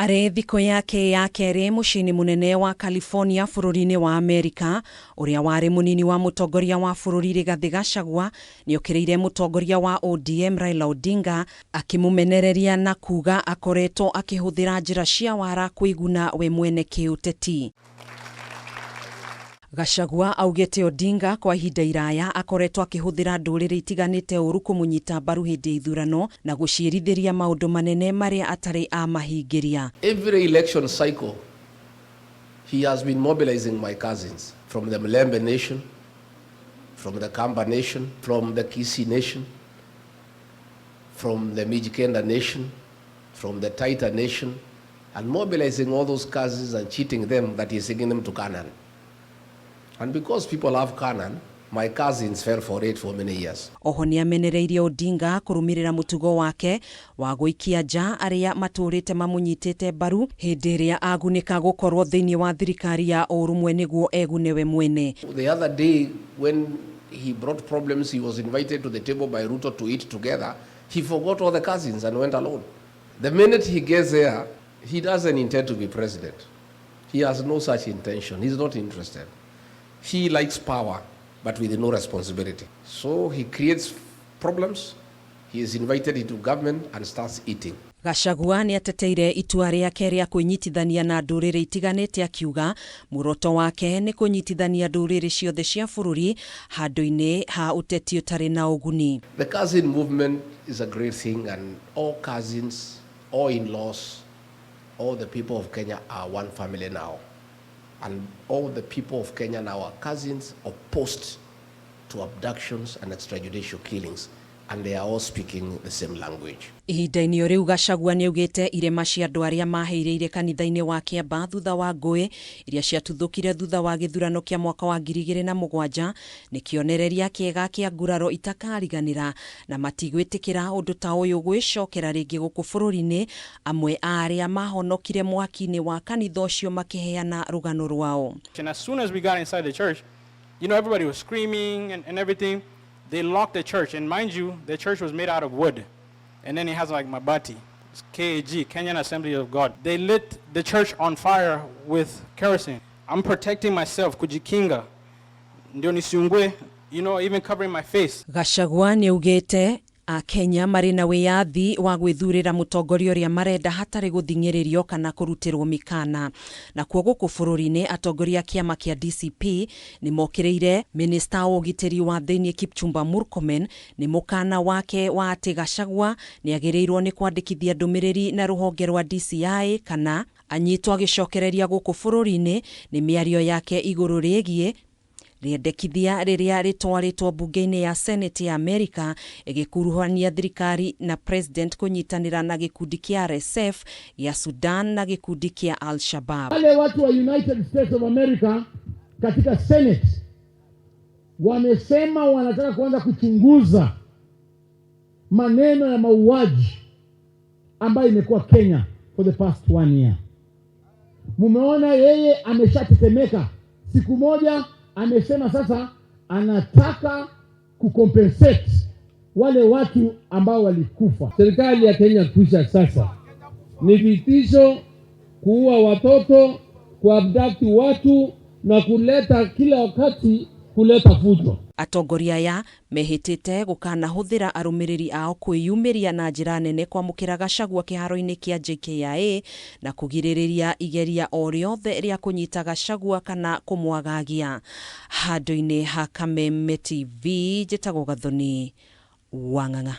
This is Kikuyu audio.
Arĩ thikũ yake ya kerĩ mũciĩ-inĩ mũnene wa California bũrũri-inĩ wa Amerika, ũrĩa warĩ mũnini wa mũtongoria wa bũrũri Rigathĩ Gachagua nĩokĩrĩire mũtongoria wa ODM Raila Odinga akĩmũmenereria na kuga akoretwo akĩhũthĩra njĩra cia wara kwĩguna we mwene kĩũteti. Gachagua augĩte Odinga kwa ihinda iraya akoretwo akĩhũthĩra ndũrĩrĩ itiganĩte ũru kũmũnyita mbaru hĩndĩ ya ithurano na gũciĩrithĩria maũndũ manene marĩa atarĩ amahingĩria. Every election cycle, he has been mobilizing my cousins from the Mulembe Nation, from the Kamba Nation, from the Kisii Nation, from the Mijikenda Nation, from the Taita Nation, and mobilizing all those cousins and cheating them that he's taking them to Canaan. And because people love Canaan, my cousins fell for it for many years. Oho nĩamenereirie Odinga kũrũmĩrĩra mũtugo wake wa gũikia nja arĩa matũrĩte mamũnyitĩte mbaru hĩndĩ ĩrĩa agunĩka gũkorwo thĩinĩ wa thirikari ya ũrũmwe nĩguo egune we mwene. The other day, when he brought problems, he was invited to the table by Ruto to eat together. He forgot all the cousins and went alone. The minute he gets there, he doesn't intend to be president. He has no such intention. He's not interested. He likes power, but with no responsibility. So he creates problems. He is invited into government and starts eating. Gachagua nĩateteire itua rĩake rĩa kwĩnyitithania na ndũrĩrĩ itiganĩte akiuga muoroto wake nĩ kũnyitithania ndũrĩrĩ ciothe cia bũrũri handũ-inĩ ha ũteti ũtarĩ na ũguni. The cousin movement is a great thing, and all cousins, all in-laws, all the people of Kenya are one family now. And all the people of Kenya now are cousins opposed to abductions and extrajudicial killings, and they are all speaking the same language. Ihinda-inĩ o rĩu Gachagua nĩaugĩte irema cia andũ arĩa mahĩirĩire kanitha-inĩ wa Kĩamba thutha wa ngũĩ iria ciatuthũkire thutha wa gĩthurano kĩa mwaka wa 2007 nĩ kĩonereria kĩega kĩa nguraro itakariganĩra na matigwĩtĩkĩra ũndũ ta ũyũ gwĩcokera rĩngĩ gũkũ bũrũri-inĩ. Amwe a arĩa mahonokire mwaki-inĩ wa kanitha ũcio makĩheana rũgano rwao. And as soon as we got inside the church, everybody was screaming and everything. They locked the church. And mind you, the church was made out of wood. And then it has like mabati. It's KAG, Kenyan Assembly of God. They lit the church on fire with kerosene. I'm protecting myself, kujikinga. Ndio nisiungue, even covering my face. Gachagua nĩaugĩte Akenya marĩ na wĩyathi wa gwĩthurĩra mũtongoria ũrĩa marenda hatarĩ gũthing'ĩrĩrio kana kũrutĩrwo mĩkana. Nakuo gũkũ bũrũri-inĩ atongoria a kĩama kĩa DCP nĩ mokĩrĩire minista wa ũgitĩri wa thĩinĩ Kipchumba Murkomen nĩ mũkana wake wa atĩ Gachagua nĩagĩrĩirwo nĩ kwandĩkithia ndũmĩrĩri na rũhonge rwa DCI kana anyitwo agĩcokereria gũkũ bũrũri-inĩ nĩ mĩario yake igũrũ rĩgiĩ rĩendekithia rĩrĩa rĩtwarĩtwo mbunge-inĩ ya Senate ya Amerika ĩgĩkuruhania thirikari na president kũnyitanĩra na gĩkundi kĩa RSF gĩa Sudan na gĩkundi kĩa Al-Shabaab. Wale watu wa United States of America katika Senate wamesema wanataka kuanza kuchunguza maneno ya mauaji ambayo imekuwa Kenya for the past one year. Mumeona yeye ameshatetemeka. Siku moja amesema sasa anataka kucompensate wale watu ambao walikufa. Serikali ya Kenya kwisha sasa ni vitisho, kuua watoto, kuabduct watu na kuleta kila wakati kuleta fujo. Atongoria aya mehĩtĩte gũkanahũthĩra arũmĩrĩri ao kwĩyumĩria na njĩra nene kwamũkĩra Gachagua kĩharo-inĩ kĩa JKIA na kũgirĩrĩria igeria o rĩothe rĩa kũnyita Gachagua kana kũmwagagia. Handũ-inĩ ha Kameme TV njĩtagwo Gathoni Wang'ang'a.